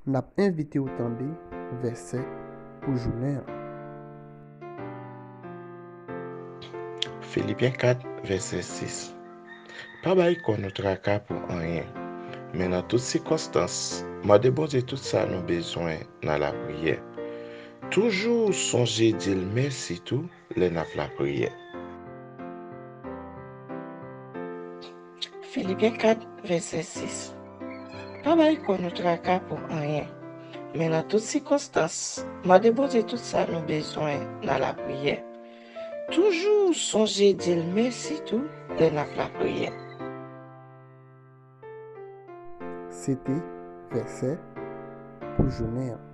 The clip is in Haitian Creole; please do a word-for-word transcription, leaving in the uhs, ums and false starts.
n ap envite w tande vèsè pou jounen an. Filipyen kat, vèsè sis. Pa bay kò nou traka pou anyen, men nan tout sikonstans, mande Bondye tout sa nou bezwen nan lapriyè. Toujou sonje di l mèsi tou lè n ap lapriyè. Filipyen kat, vèsè sis. Pa bay kò nou traka pou anyen, men nan tout sikonstans, mande Bondye tout sa nou bezwen nan lapriyè. Toujou sonje di l mèsi tou lè n ap lapriyè. Se te vèsè pou jounen an.